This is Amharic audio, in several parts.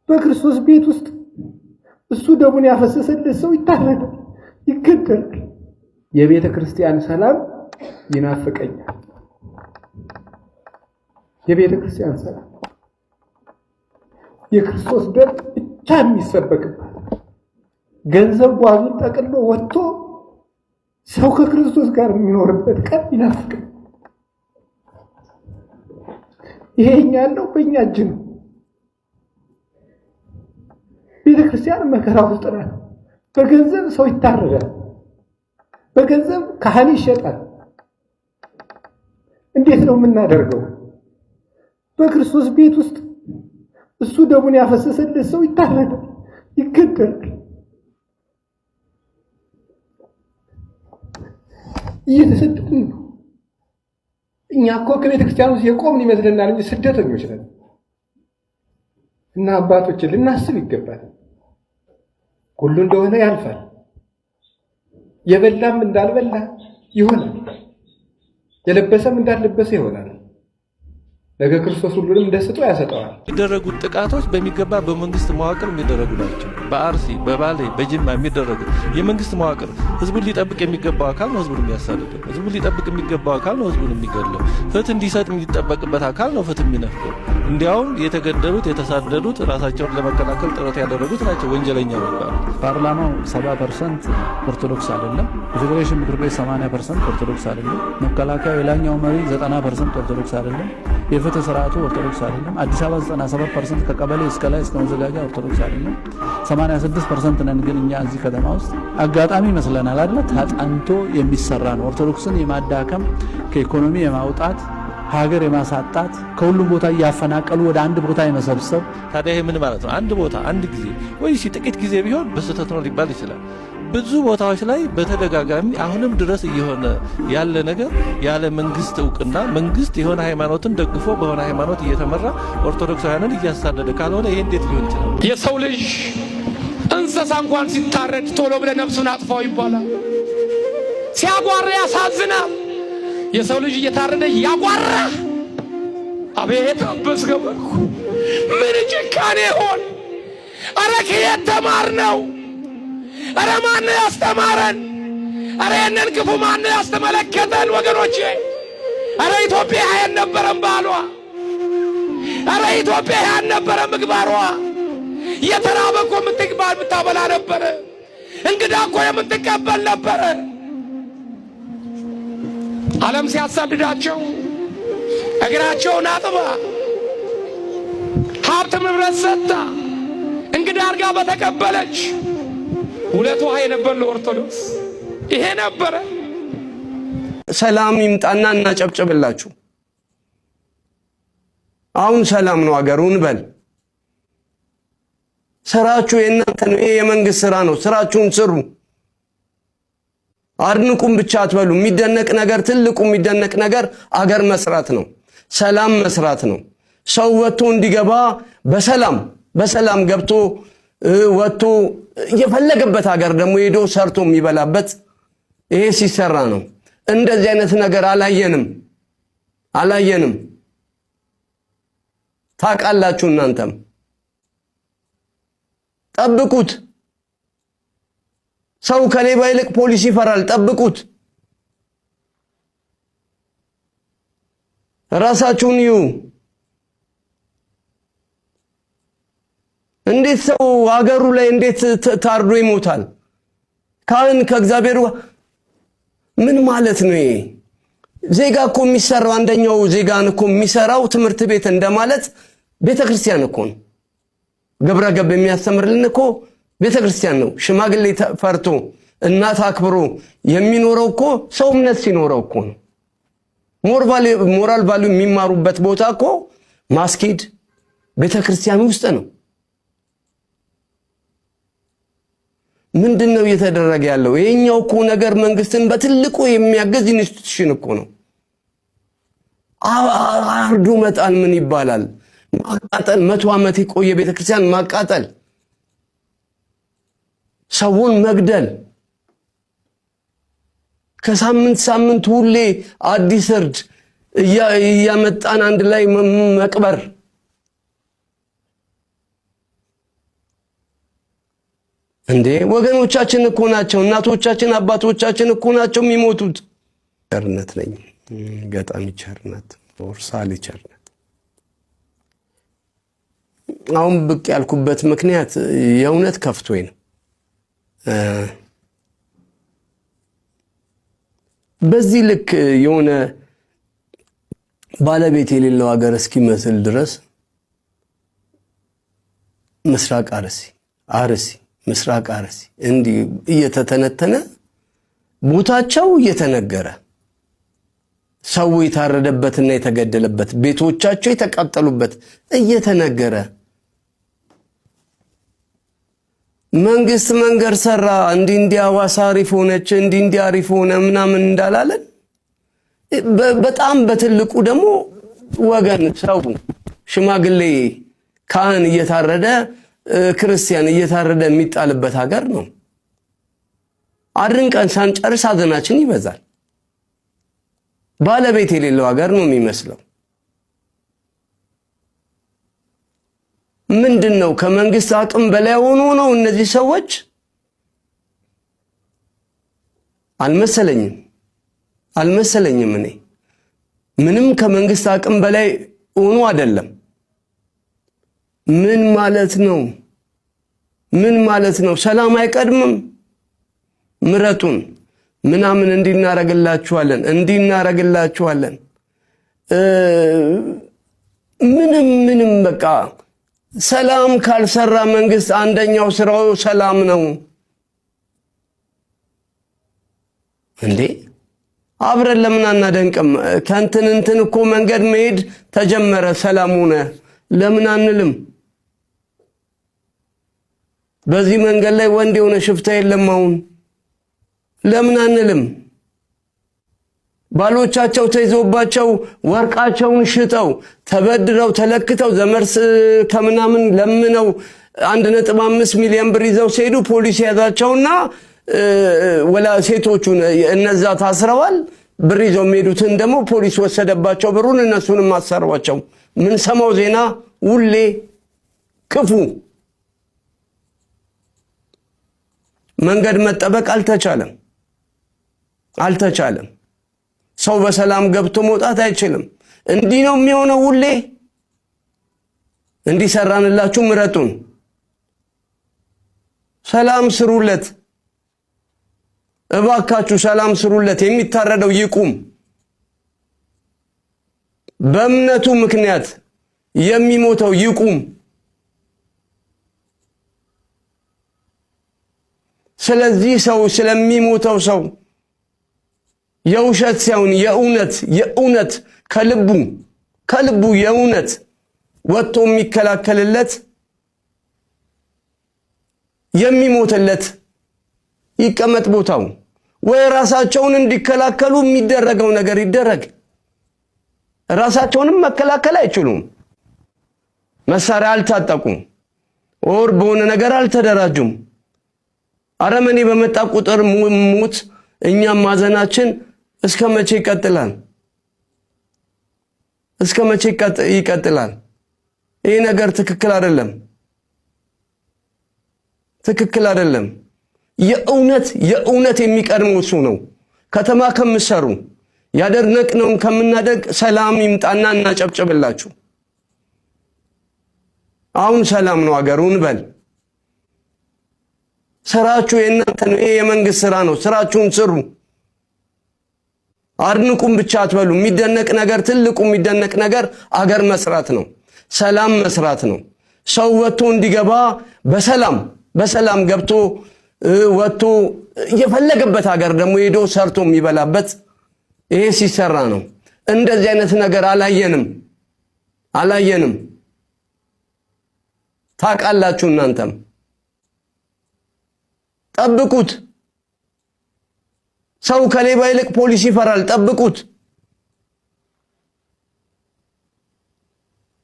በክርስቶስ ቤት ውስጥ እሱ ደሙን ያፈሰሰለት ሰው ይታረዳል፣ ይገደላል። የቤተ ክርስቲያን ሰላም ይናፍቀኛል። የቤተ ክርስቲያን ሰላም የክርስቶስ ደም ብቻ የሚሰበክባት፣ ገንዘብ ጓዙን ጠቅሎ ወጥቶ ሰው ከክርስቶስ ጋር የሚኖርበት ቀን ይናፍቀኛል። ይሄ እኛ ያለው በእኛ እጅ ነው። ቤተ ክርስቲያን መከራ ውስጥ ናት። በገንዘብ ሰው ይታረዳል። በገንዘብ ካህን ይሸጣል። እንዴት ነው የምናደርገው? በክርስቶስ ቤት ውስጥ እሱ ደሙን ያፈሰሰለት ሰው ይታረዳል፣ ይገደላል። እየተሰደድን ነው። እኛ እኮ ከቤተ ክርስቲያን ውስጥ የቆምን ይመስለናል እንጂ ስደተኞች ነን። እና አባቶችን ልናስብ ይገባል። ሁሉ እንደሆነ ያልፋል። የበላም እንዳልበላ ይሆናል። የለበሰም እንዳልለበሰ ይሆናል። ነገ ክርስቶስ ሁሉንም እንደስጦ ያሰጠዋል። የሚደረጉት ጥቃቶች በሚገባ በመንግስት መዋቅር የሚደረጉ ናቸው። በአርሲ፣ በባሌ፣ በጅማ የሚደረጉት የመንግስት መዋቅር ህዝቡን ሊጠብቅ የሚገባው አካል ነው ህዝቡን የሚያሳድደው። ህዝቡን ሊጠብቅ የሚገባው አካል ነው ህዝቡን የሚገድለው። ፍትህ እንዲሰጥ የሚጠበቅበት አካል ነው ፍትህ የሚነፍገው። እንዲያውም የተገደሉት፣ የተሳደዱት፣ ራሳቸውን ለመከላከል ጥረት ያደረጉት ናቸው ወንጀለኛ የሚባሉት። ፓርላማው 70% ኦርቶዶክስ አይደለም። የፌዴሬሽን ምክር ቤት 80% ኦርቶዶክስ አይደለም። መከላከያው የላይኛው መሪ 90% ኦርቶዶክስ አይደለም። የፍትህ ስርዓቱ ኦርቶዶክስ አይደለም። አዲስ አበባ 97% ከቀበሌ እስከ ላይ እስከ መዘጋጃ ኦርቶዶክስ አይደለም። 86% ነን። ግን እኛ እዚህ ከተማ ውስጥ አጋጣሚ ይመስለናል አይደለ? ተጠንቶ የሚሰራ ነው። ኦርቶዶክስን የማዳከም፣ ከኢኮኖሚ የማውጣት፣ ሀገር የማሳጣት፣ ከሁሉም ቦታ እያፈናቀሉ ወደ አንድ ቦታ የመሰብሰብ። ታዲያ ይሄ ምን ማለት ነው? አንድ ቦታ አንድ ጊዜ ወይ ጥቂት ጊዜ ቢሆን በስህተት ነው ሊባል ይችላል። ብዙ ቦታዎች ላይ በተደጋጋሚ አሁንም ድረስ እየሆነ ያለ ነገር ያለ መንግስት እውቅና መንግስት የሆነ ሃይማኖትን ደግፎ በሆነ ሃይማኖት እየተመራ ኦርቶዶክሳውያንን እያሳደደ ካልሆነ ይሄ እንዴት ሊሆን ይችላል? የሰው ልጅ እንስሳ እንኳን ሲታረድ ቶሎ ብለህ ነፍሱን አጥፋው ይባላል። ሲያጓራ ያሳዝናል። የሰው ልጅ እየታረደ ያጓራ። አቤት አበስ ገበርኩ። ምን ጭካኔ ሆን! አረ ከየት ተማርነው? አረ ማን ያስተማረን? አረ ይህንን ክፉ ማን ያስተመለከተን? ወገኖቼ፣ አረ ኢትዮጵያ ያልነበረም ባህሏ፣ አረ ኢትዮጵያ ያልነበረ ምግባሯ። የተራበ እኮ የምትባል የምታበላ ነበረ። እንግዳ እኮ የምትቀበል ነበረ። ዓለም ሲያሳድዳቸው እግራቸውን አጥባ፣ ሀብት ንብረት ሰጥታ፣ እንግዳ አድርጋ በተቀበለች ሁለት ውሃ የነበር ለኦርቶዶክስ ይሄ ነበረ። ሰላም ይምጣና እናጨብጭብላችሁ። አሁን ሰላም ነው አገሩን በል። ስራችሁ የእናንተ ነው። ይሄ የመንግስት ስራ ነው። ስራችሁን ስሩ። አድንቁም ብቻ አትበሉ። የሚደነቅ ነገር፣ ትልቁ የሚደነቅ ነገር አገር መስራት ነው። ሰላም መስራት ነው። ሰው ወጥቶ እንዲገባ፣ በሰላም በሰላም ገብቶ ወጥቶ የፈለገበት ሀገር ደግሞ ሄዶ ሰርቶ የሚበላበት ይሄ ሲሰራ ነው። እንደዚህ አይነት ነገር አላየንም አላየንም። ታውቃላችሁ፣ እናንተም ጠብቁት። ሰው ከሌባ ይልቅ ፖሊስ ይፈራል። ጠብቁት። ራሳችሁን እዩ። እንዴት ሰው ሀገሩ ላይ እንዴት ታርዶ ይሞታል? ካህን ከእግዚአብሔር ምን ማለት ነው ይሄ? ዜጋ እኮ የሚሰራው፣ አንደኛው ዜጋን እኮ የሚሰራው ትምህርት ቤት እንደማለት ቤተ ክርስቲያን እኮ ነው። ግብረ ገብ የሚያስተምርልን እኮ ቤተ ክርስቲያን ነው። ሽማግሌ ፈርቶ፣ እናት አክብሮ የሚኖረው እኮ ሰው እምነት ሲኖረው እኮ ነው። Moral value የሚማሩበት ቦታ እኮ ማስኬድ ቤተ ክርስቲያን ውስጥ ነው። ምንድን ነው እየተደረገ ያለው? ይሄኛው እኮ ነገር መንግስትን በትልቁ የሚያግዝ institution እኮ ነው። አርዶ መጣል ምን ይባላል? ማቃጠል፣ 100 ዓመት የቆየ ቤተክርስቲያን ማቃጠል፣ ሰውን መግደል፣ ከሳምንት ሳምንት ሁሌ አዲስ እርድ እያመጣን አንድ ላይ መቅበር። እንዴ ወገኖቻችን እኮ ናቸው። እናቶቻችን አባቶቻችን እኮ ናቸው የሚሞቱት። ቸርነት ነኝ፣ ገጣሚ ቸርነት ኦርሳሊ ቸርነት። አሁን ብቅ ያልኩበት ምክንያት የእውነት ከፍቶኝ ነው። በዚህ ልክ የሆነ ባለቤት የሌለው ሀገር እስኪመስል ድረስ ምስራቅ አርሲ፣ አርሲ፣ ምስራቅ አርሲ እንዲህ እየተተነተነ ቦታቸው እየተነገረ ሰው የታረደበትና የተገደለበት ቤቶቻቸው የተቃጠሉበት እየተነገረ መንግስት መንገድ ሰራ፣ እንዲህ እንዲህ ሐዋሳ አሪፍ ሆነች፣ እንዲህ እንዲህ አሪፍ ሆነ ምናምን እንዳላለን በጣም በትልቁ ደግሞ ወገን ሰው ሽማግሌ ካህን እየታረደ ክርስቲያን እየታረደ የሚጣልበት ሀገር ነው። አድንቀን ሳንጨርስ ሀዘናችን ይበዛል። ባለቤት የሌለው ሀገር ነው የሚመስለው። ምንድን ነው ከመንግስት አቅም በላይ ሆኖ ነው እነዚህ ሰዎች? አልመሰለኝም አልመሰለኝም። እኔ ምንም ከመንግስት አቅም በላይ ሆኖ አይደለም። ምን ማለት ነው? ምን ማለት ነው? ሰላም አይቀድምም? ምረጡን ምናምን እንዲናረግላችኋለን እንዲናረግላችኋለን። ምንም ምንም በቃ ሰላም ካልሰራ መንግስት አንደኛው ስራው ሰላም ነው እንዴ። አብረን ለምን አናደንቅም? ከእንትን እንትን እኮ መንገድ መሄድ ተጀመረ፣ ሰላም ሆነ ለምን አንልም? በዚህ መንገድ ላይ ወንድ የሆነ ሽፍታ የለም አሁን ለምን አንልም? ባሎቻቸው ተይዞባቸው ወርቃቸውን ሽጠው ተበድረው ተለክተው ዘመርስ ከምናምን ለምነው 1.5 ሚሊዮን ብር ይዘው ሲሄዱ ፖሊስ ያዛቸውና ወላ ሴቶቹን እነዛ ታስረዋል። ብር ይዘው የሚሄዱትን ደግሞ ፖሊስ ወሰደባቸው ብሩን፣ እነሱንም አሰሯቸው። ምን ሰማው ዜና ሁሌ ክፉ። መንገድ መጠበቅ አልተቻለም አልተቻለም። ሰው በሰላም ገብቶ መውጣት አይችልም። እንዲህ ነው የሚሆነው ሁሌ። እንዲሰራንላችሁ ምረጡን፣ ሰላም ስሩለት እባካችሁ፣ ሰላም ስሩለት። የሚታረደው ይቁም። በእምነቱ ምክንያት የሚሞተው ይቁም። ስለዚህ ሰው ስለሚሞተው ሰው የውሸት ሳይሆን የእውነት የእውነት ከልቡ ከልቡ የእውነት ወጥቶ የሚከላከልለት የሚሞትለት ይቀመጥ ቦታው፣ ወይ ራሳቸውን እንዲከላከሉ የሚደረገው ነገር ይደረግ። ራሳቸውንም መከላከል አይችሉም። መሳሪያ አልታጠቁም፣ or በሆነ ነገር አልተደራጁም። አረመኔ በመጣ ቁጥር ሞት፣ እኛም ማዘናችን እስከ መቼ ይቀጥላል? እስከ መቼ ይቀጥላል? ይህ ነገር ትክክል አይደለም፣ ትክክል አይደለም። የእውነት የእውነት የሚቀድመው እሱ ነው። ከተማ ከምሰሩ ያደነቅነውን ከምናደግ ሰላም ይምጣና እናጨብጭብላችሁ። አሁን ሰላም ነው አገሩ እንበል። ስራችሁ የእናንተ ነው። ይሄ የመንግስት ስራ ነው። ስራችሁን ስሩ። አድንቁም ብቻ አትበሉ። የሚደነቅ ነገር ትልቁ የሚደነቅ ነገር አገር መስራት ነው። ሰላም መስራት ነው። ሰው ወጥቶ እንዲገባ በሰላም በሰላም ገብቶ ወጥቶ የፈለገበት ሀገር ደግሞ ሄዶ ሰርቶ የሚበላበት ይሄ ሲሰራ ነው። እንደዚህ አይነት ነገር አላየንም አላየንም። ታውቃላችሁ እናንተም ጠብቁት። ሰው ከሌባ ይልቅ ፖሊስ ይፈራል። ጠብቁት።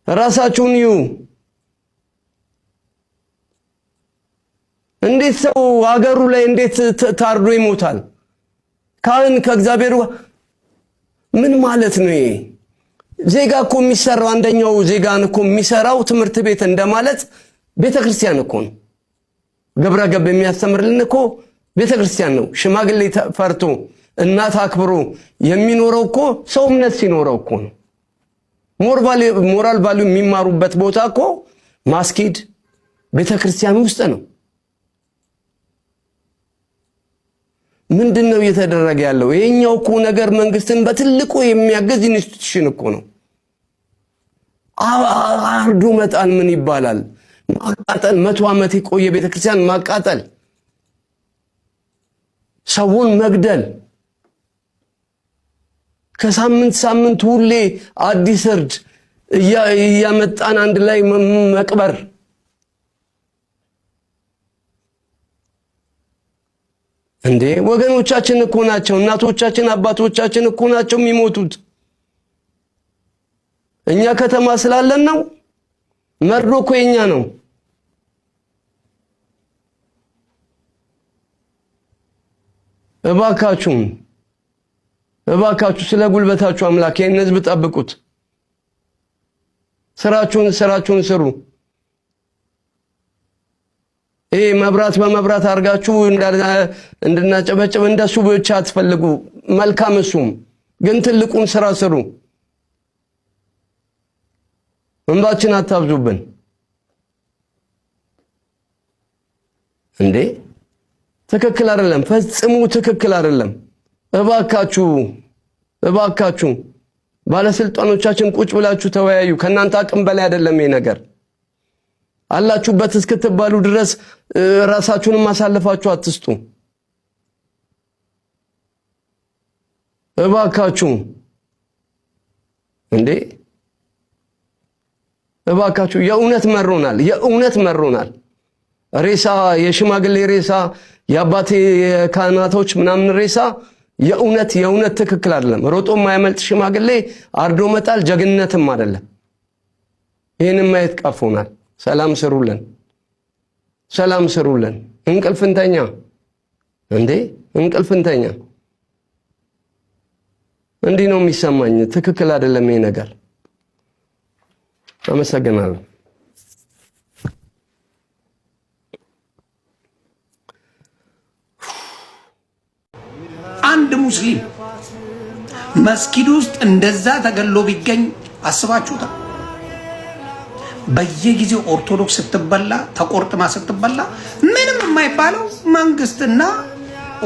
ራሳችሁን እዩ። እንዴት ሰው አገሩ ላይ እንዴት ታርዶ ይሞታል? ካህን ከእግዚአብሔር ምን ማለት ነው ይሄ? ዜጋ እኮ የሚሰራው አንደኛው ዜጋን እኮ የሚሰራው ትምህርት ቤት እንደማለት ቤተ ክርስቲያን እኮ ነው። ግብረ ገብ የሚያስተምርልን እኮ ቤተ ክርስቲያን ነው። ሽማግሌ ፈርቶ እናት አክብሮ የሚኖረው እኮ ሰው እምነት ሲኖረው እኮ ነው። Moral value የሚማሩበት ቦታ እኮ ማስኬድ ቤተ ክርስቲያን ውስጥ ነው። ምንድን ነው እየተደረገ ያለው? ይሄኛው እኮ ነገር መንግስትን በትልቁ የሚያግዝ institution እኮ ነው። አርዶ መጣል ምን ይባላል? ማቃጠል፣ 100 ዓመት የቆየ ቤተክርስቲያን ማቃጠል፣ ሰውን መግደል፣ ከሳምንት ሳምንት ሁሌ አዲስ እርድ እያመጣን አንድ ላይ መቅበር። እንዴ ወገኖቻችን እኮ ናቸው። እናቶቻችን አባቶቻችን እኮ ናቸው የሚሞቱት። እኛ ከተማ ስላለን ነው። መርዶ እኮ የኛ ነው። እባካችሁን እባካችሁ ስለ ጉልበታችሁ አምላክ ይህን ህዝብ ጠብቁት። ስራችሁን ስራችሁን ስሩ። ይሄ መብራት በመብራት አድርጋችሁ እንድናጨበጭብ እንደሱ ብቻ አትፈልጉ። መልካም እሱም ግን ትልቁን ስራ ስሩ። እንባችን አታብዙብን እንዴ! ትክክል አይደለም፣ ፈጽሞ ትክክል አይደለም። እባካችሁ እባካችሁ ባለስልጣኖቻችን ቁጭ ብላችሁ ተወያዩ። ከእናንተ አቅም በላይ አይደለም ይሄ ነገር። አላችሁበት እስክትባሉ ድረስ ራሳችሁንም አሳልፋችሁ አትስጡ። እባካችሁ እንዴ እባካችሁ፣ የእውነት መሮናል፣ የእውነት መሮናል። ሬሳ፣ የሽማግሌ ሬሳ፣ የአባቴ የካህናቶች ምናምን ሬሳ የእውነት የእውነት ትክክል አይደለም። ሮጦ የማያመልጥ ሽማግሌ አርዶ መጣል ጀግንነትም አይደለም። ይህንን ማየት ቀፎናል። ሰላም ስሩልን፣ ሰላም ስሩልን። እንቅልፍንተኛ እንዴ እንቅልፍንተኛ። እንዲህ ነው የሚሰማኝ። ትክክል አይደለም ይሄ ነገር። አመሰግናለሁ። አንድ ሙስሊም መስጊድ ውስጥ እንደዛ ተገሎ ቢገኝ አስባችሁታል? በየጊዜው ኦርቶዶክስ ስትበላ ተቆርጥማ ስትበላ ምንም የማይባለው መንግስትና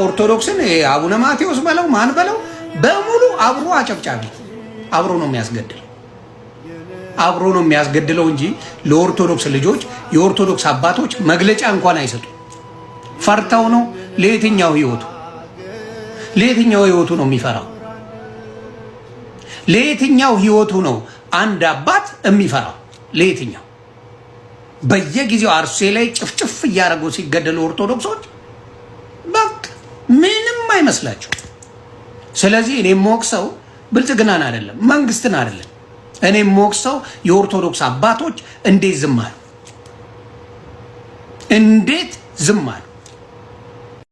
ኦርቶዶክስን አቡነ ማቴዎስ በለው ማን በለው በሙሉ አብሮ አጨብጫቢ አብሮ ነው የሚያስገድለው አብሮ ነው የሚያስገድለው እንጂ ለኦርቶዶክስ ልጆች የኦርቶዶክስ አባቶች መግለጫ እንኳን አይሰጡ። ፈርተው ነው። ለየትኛው ህይወቱ ለየትኛው ህይወቱ ነው የሚፈራው? ለየትኛው ህይወቱ ነው አንድ አባት የሚፈራው? ለየትኛው? በየጊዜው አርሴ ላይ ጭፍጭፍ እያደረጉ ሲገደሉ ኦርቶዶክሶች በቃ ምንም አይመስላቸው። ስለዚህ እኔ የምወቅሰው ብልጽግናን አይደለም፣ መንግስትን አይደለም። እኔ የምወቅሰው የኦርቶዶክስ አባቶች እንዴት ዝም አሉ? እንዴት ዝም አሉ?